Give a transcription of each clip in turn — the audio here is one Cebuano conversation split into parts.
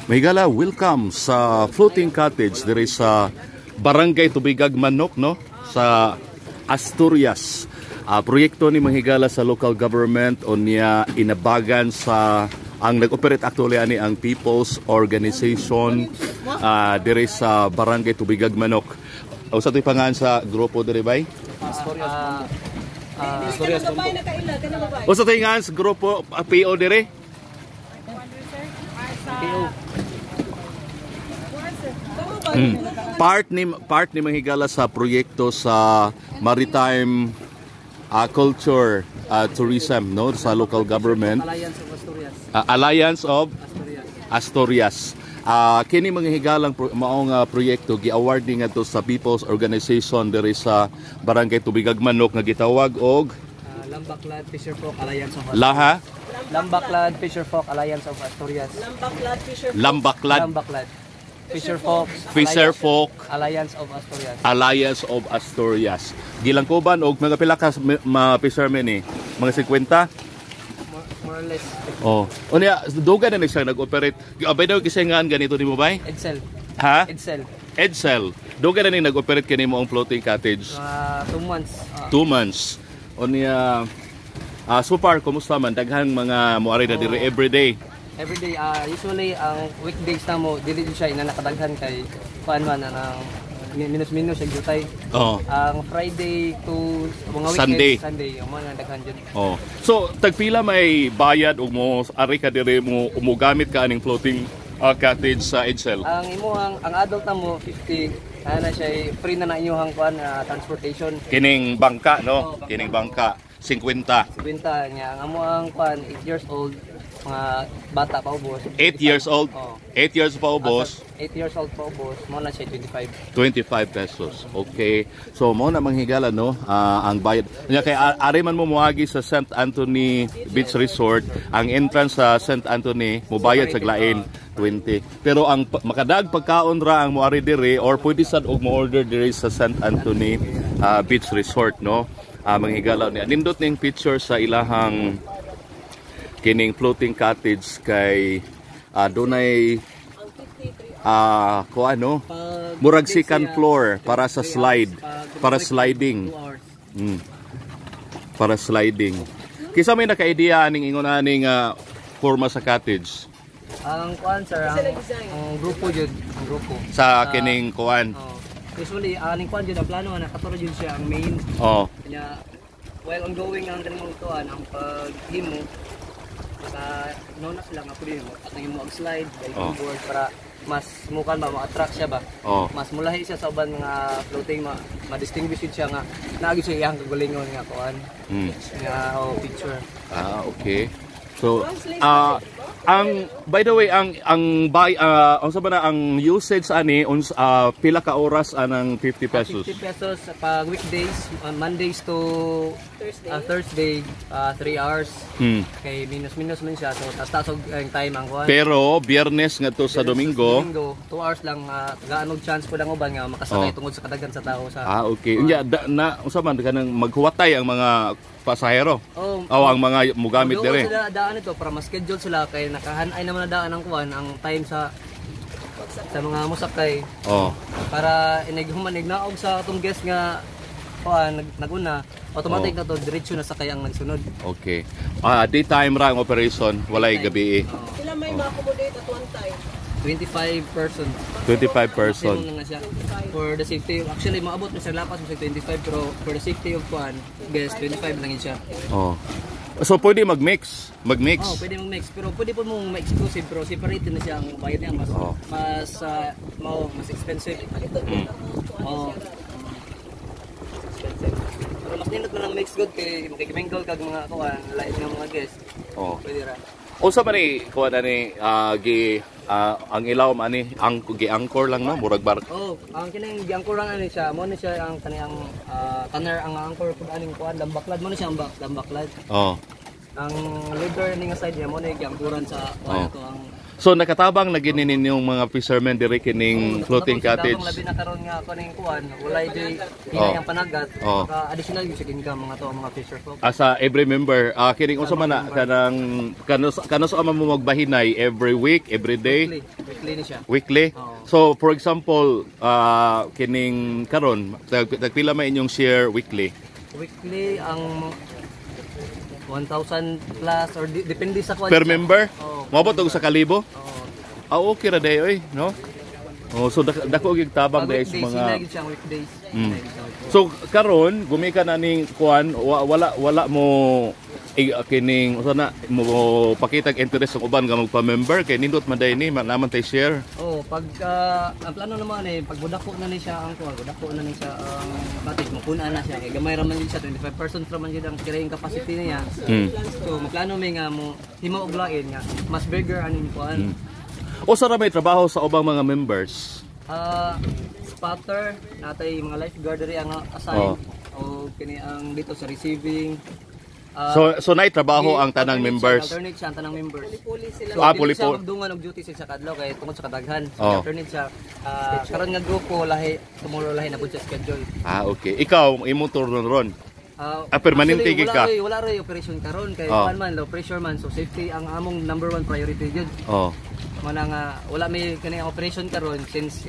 Mga higala, welcome sa floating cottage diri sa Barangay Tubigag Manok, no, sa Asturias. Proyekto ni, mga higala, sa local government unya inabagan sa ang nag-operate actually ani ang People's Organization diri sa Barangay Tubigag Manok. Unsa to'y pangalan sa grupo diri, bay? Asturias. Babae na kaila, kanang babae. Unsa to'y ngalan sa grupo PO diri? PO. Part ni, mga higala, sa proyekto sa maritime culture tourism, no, sa local government. Alliance of Asturias. Alliance of Asturias. Asturias. Kini, mga higalang, maong proyekto gi-award ni ngadto sa People's Organization diri sa Barangay Tubigag Manok nga gitawag og Lambaklad Fisher Folk Alliance of Asturias. Laha. Lambaklad Fisher Folk Alliance of Asturias. Lambaklad Fisher. Lambaklad. Lambaklad Fisher Folk Fisher Folk Alliance of Asturias. Alliance of Asturias. Gilangkoban og mga pila ka mga fishermen ni? Mga 50? More or less. Oh. Unya, dugay na ni siya nag-operate. By the way, kasi nga ganito ni mo, bay? Edsel. Ha? Edsel. Edsel. Dugay na ni nag-operate kini mo ang floating cottage? Mga 2 months. 2 months. Unya, so far kumusta man, daghang mga moari na diri everyday? Every day, usually ang weekdays na mo dili jud siya ina nakadaghan kay kuan man ang minus-minus siya jutay. Ang Friday to mga weekends, Sunday. Sunday, ang mga daghan jud. Oh. So tagpila may bayad og mo ari ka diri, mo mugamit ka aning floating cottage sa Edsel? Ang imuhang ang adult na mo 50 ana siya free na na inyuhang kuan transportation. Kining bangka, no? Oo, bangka. Kining bangka 50. 50 niya ang amuang kuan 8 years old, mga bata pa ubos. 8 years old. Oo. 8 years pa ubos. 8 years old pa ubos, mo na siya 25. 25 pesos. Okay. So mo na, mga higala, no, ang bayad. Nya kay ari man mo moagi sa St. Anthony Beach Resort, ang entrance sa St. Anthony mobayad sa lain 20. Pero ang makadag pagkaon ra ang moari diri or pwede sad og mo-order diri sa St. Anthony Beach Resort, no. Mga higala niya. Nindot ning picture sa ilahang kining floating cottage kay dunay ko ano Pag murag weekdays second siya, floor para sa 3 slide, hours. Pag para week, sliding. 2 hours. Para sliding. Kisa may naka-idea aning ingon aning forma sa cottage? Ang kuan, sir, ang grupo jud, ang grupo. Sa kining kuan. Oh. Usually aning kuan jud ang plano na katuro jud siya ang main. Kanya while ongoing ang kaning kuan ang paghimo sa no na sila nga pwede mo at mo ang slide Oh. board para mas mukan ba ma-attract siya ba. Mas mulahi siya sa uban mga floating, ma-distinguish yun siya nga naagi siya iyang kagalingon nga kuan nga, oh, picture. Ah, okay. So, ang by the way, ang buy unsa ba na ang usage ani uns pila ka oras anang 50 pesos? 50 pesos pag weekdays, Mondays to Thursday. Thursday, 3 hours. Kay minus-minus man siya. So, taas-taas og ang time ang kuan. Pero Biyernes ngadto sa Domingo, Domingo, 2 hours lang, tagaan og chance po lang uban nga makasakay tungod sa kadaghan sa tao sa Ah, okay. Unya na unsa man kanang maghuwatay ang mga pasahero? Oh, O ang mga mugamit Doon dire. sila daan ito para ma-schedule sila kay nakahanay naman na daan ang kuan ang time sa mga musakay para inig human naog sa atong guest nga kuan naguna automatic na to diretso na sakay ang nagsunod. Okay. Ah, daytime ra ang operation, walay gabi. Oh, Sila may ma-accommodate at one time? 25 person. 25 person. Maximum na nga siya. For the safety, actually maabot na siya lapas mo sa 25 pero for the safety of kuan guest, 25 lang yun siya. Oh. So pwede mag-mix, mag-mix. Oh, pwede mong mix pero pwede po mong ma-exclusive pero separate na siya ang bayad niya mas mas mas expensive. Oh. Expensive. Pero mas nindot man ang mix good kay makikimingle kag mga kuan lain nga mga guest. Pwede ra. Unsa man ni kuan ani gi ang ilawom ani ang gi-anchor lang, no, murag bar? Oh, ang kining gi-anchor lang ani siya, mo ni siya ang kaniyang tanner ang anchor pud aning kuan lambaklad mo ni siya ang lambaklad. Ang leader ni nga side niya mo ni gi-anchoran sa kuan ato ang So nakatabang na gini ninyong mga fishermen diri kining floating cottage. Labi na karon nga ako ning kuan, walay joy hinay ang panagat. Maka additional gyud sa income mga to mga fisher folk. Asa every member, kining unsa man na kanang kanus man mo magbahinay every week, every day? Weekly, weekly ni siya. Weekly? Oo. So for example, kining karon tagpila man inyong share weekly? Weekly ang 1,000 plus or depende sa kuan. Per member? Oo. Moabot og sa kalibo? Oo. Ah, okay ra day oy, no? Oh, so dako gyud tabang Pag day sa weekdays, mga hinay gyud siya ang weekdays. Hinay gyud siya weekdays. So karon gumika na ning kuan, wala wala mo kining usa na mo pakitag interest sa uban nga magpa-member kay nindot man day ni naman tay share. Oh, pag ang plano naman eh pag budako na ni siya ang kuan, budako na ni siya ang cottage, mapuna na siya kay gamay ra man gyud siya, 25% ra man gyud ang carrying capacity niya. So magplano mi nga mo himo og lain nga mas bigger aning kuan. Usa ra may trabaho sa ubang mga members? Spotter, natay mga lifeguard diri ang assign o kini ang dito sa receiving. So naay trabaho ang tanang alternate members. Siya, alternate siya ang tanang members. Puli sila. So, Ah, dili siya magdungan og duty sa kadlaw kay tungod sa kadaghan. So, alternate siya. Karon nga grupo lahi, tomorrow lahi na pud siya schedule. Ah, okay. Ikaw imong turno ron. Permanente Actually, gid ka? Wala roy operation karon kay kuan man, low pressure man, so safety ang among number one priority gyud. Mana nga wala may kani operation karon since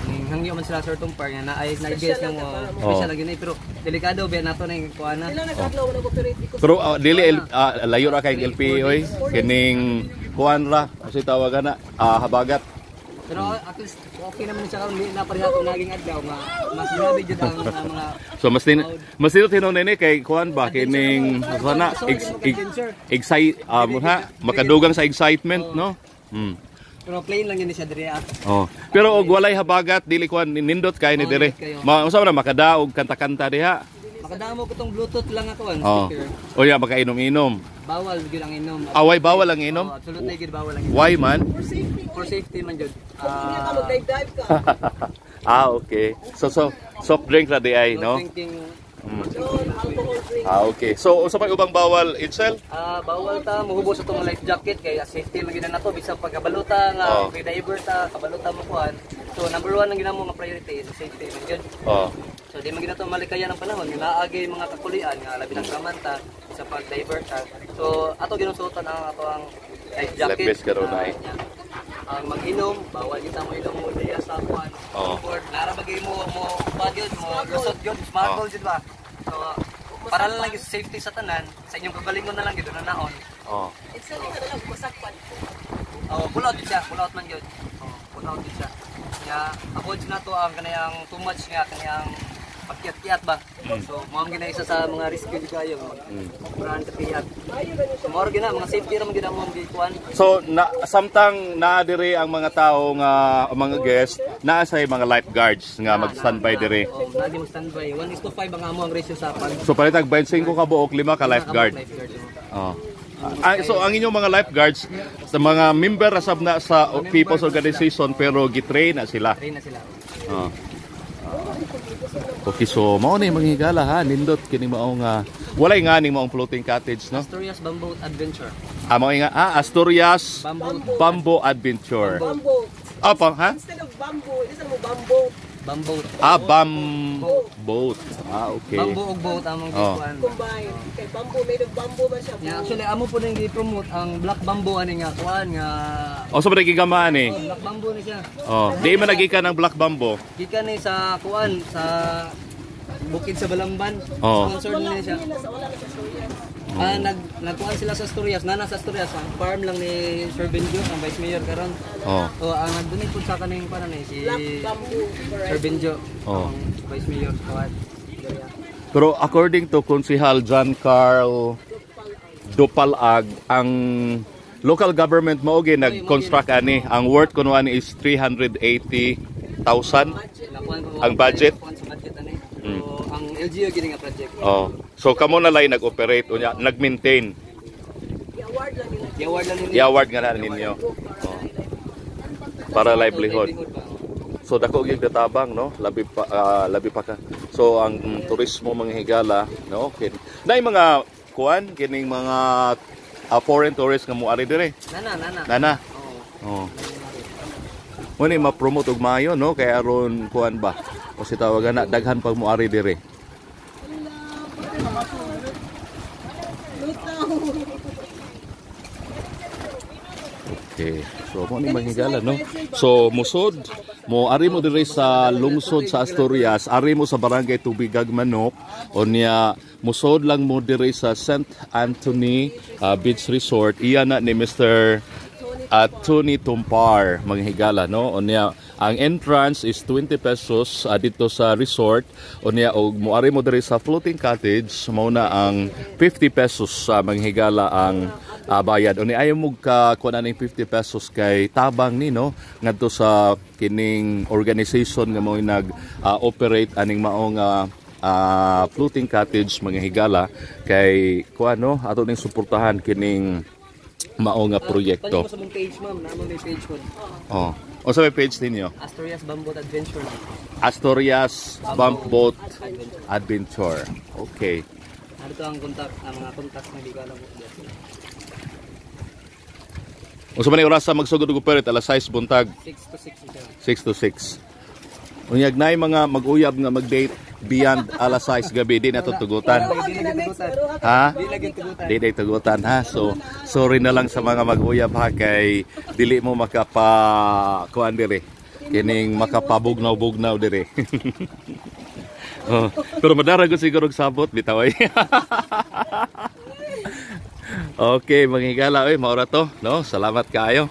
ning hangyo man sila Sir Tumpar nga naay na guess nga mo special lagi ni pero delikado ba nato ning kuan na. Sila nag-adlaw nag-operate because Pero dili layo ra kay LPA oy, kining kuan ra kasi tawagan na habagat. Pero at least okay naman siya karon, di na pareha itong naging adlaw nga mas grabe jud ang mga So mas din tinuon nini kay kuan ba kining sana excite ha makadugang sa excitement, no? Pero plain lang yun siya diri ah. Oh. Pero og walay habagat dili kuan nindot kay ni Oh, dire. nindot kayo. Ma unsa man na makadaog kanta-kanta diha. Makadamo ko tong Bluetooth lang ako ang speaker. O ya makainom-inom. Bawal gyud ang inom. Away bawal ang inom? Oh, absolutely gyud bawal ang inom. Why man? For safety. For safety man jud. Kung hindi ka mag-dive ka. Ah, okay. So soft drink ra di ay, no? Drinking. Non-alcohol drink. Ah, okay. So unsa may ubang bawal, Itzel? Bawal ta mohubo sa tong life jacket kay safety man gyud na nato bisan pagkabaluta nga free diver ta kabaluta mo kuan. So number one ang ginamo nga priority is safety man gyud. So di man gyud nato malikayan ang panahon nga naagay mga kakulian nga labi ng tramanta sa pag-diver ta. So ato ginusuotan ang ato ang life jacket. Life vest karon ay. Ang mag-inom, bawal kita mo inom mo diya sa kuan. Or nara bagay mo mo pagyod mo lusot gyud, smuggle gyud ba. So para lang lang yung safety sa tanan, sa inyong kagalingon na lang gyud na naon. It's not ka na lang masakpan. Oh, pull out gyud siya, pull out man gyud. Oh, pull out gyud siya. Nya avoid na to ang kanayang too much nga kanayang pagkiyat-kiyat ba. So mao man gina isa sa mga risky gyud kayo. Muraan ka kiyat. So mao ra gyud na mga safety ra man gyud ang gikuan. So na, samtang naa diri ang mga tao nga ang mga guest, naa say mga lifeguards nga mag-standby diri. Oh, lagi mo standby. 1:5 ang amo ang ratio sa pag So palitag 25 ka buok, lima ka lifeguard. Lifeguard. Oh. Oh. So ang inyong mga lifeguards sa mga member ra sab na sa People's Organization pero gitrain na sila. Train na sila. Oh. Okay, so mao na yung mga higala ha, nindot kini mao nga walay nga ning maong floating cottage, no? Asturias Bamboo Adventure. Ah, mao nga Asturias Bamboo Bamboo Adventure. Bamboo. Ah, pang ha? Instead of bamboo, isa mo bamboo. Bamboo. Ah, bam boat. Ah, okay. Bamboo ug boat among Oh. gikuan. Combined. Kay bamboo, made of bamboo man siya. Yeah, actually amo po nang gi-promote ang black bamboo ani nga kuan nga O, so ba nagigamaan eh? Oh, black bamboo ni siya. Oh, di man nagikan ng black bamboo. Gikan ni sa kuan sa bukid sa Balamban. Oh. Sponsor ni siya. Wala sa wala na sa Asturias. Ah, nagkuan sila sa Asturias, nana sa Asturias, ang farm lang ni Sir Benjo, ang vice mayor karon. Oh. Oh, ang nag-donate po sa kaning kuan ni si Black bamboo Sir variety. Benjo, Oh. ang vice mayor sa kuan. Pero according to Konsihal John Carl Dupalag, ang local government mao gyud nag-construct ani. Ang worth kuno ani is 380,000. Ang budget? Kuan sa budget ani. So, ang LGU gini nga project. Oh. So kamo na lay nag-operate unya, nag-maintain. I-award lang nila. I-award lang nila. I-award nga na ninyo. Oh. Para livelihood. Livelihood ba? So dako gyud natabang, no? Labi pa ka. So ang turismo mga higala, no? Okay. Nay mga kuan kining mga foreign tourists nga moari dire. Nana, nana. Nana. Oo. Oh. Mo ni ma-promote og maayo, no, kay aron kuan ba? O si tawagan na daghan pag moari dire. Lutaw. Okay. So mo ni manghigala, no. So musod mo ari mo dire sa lungsod sa Asturias, ari mo sa barangay Tubigag Manok, unya musod lang mo dire sa St. Anthony Beach Resort. Iya na ni Mr. Tony Tumpar, mga higala, no. Unya ang entrance is 20 pesos dito sa resort, unya og moari mo diri sa floating cottage, mao na ang 50 pesos sa mga higala ang bayad. Unya ayaw mo ka kuan aning 50 pesos kay tabang ni, no, ngadto sa kining organization nga mao nag operate aning maong floating cottage, mga higala, kay kuan, no, ato ning suportahan kining mao nga proyekto. Tanong mo sa mong page, ma'am, naa may page ko. Oh. O sa may page ninyo? Asturias Bamboo Adventure. Asturias Bump Boat Adventure. Okay. Ano to ang contact, ang mga contact na di ko alam. Unsa man ay orasa magsugod og operate? Alas 6 buntag? 6 to 6 siya. 6 to 6. Unyag nay mga mag-uyab nga mag-date beyond alas 6 gabi, di na to tugutan. Di na tugutan. Ha? Di na tugutan. Di na tugutan, ha. So sorry na lang sa mga mag-uyab, ha, kay dili mo makapa kuan dire. Kining makapabugnaw-bugnaw dire. Oh, pero madara gud siguro og sabot bitaw ay. Okay, mga higala, oy, maura to, no? Salamat kaayo.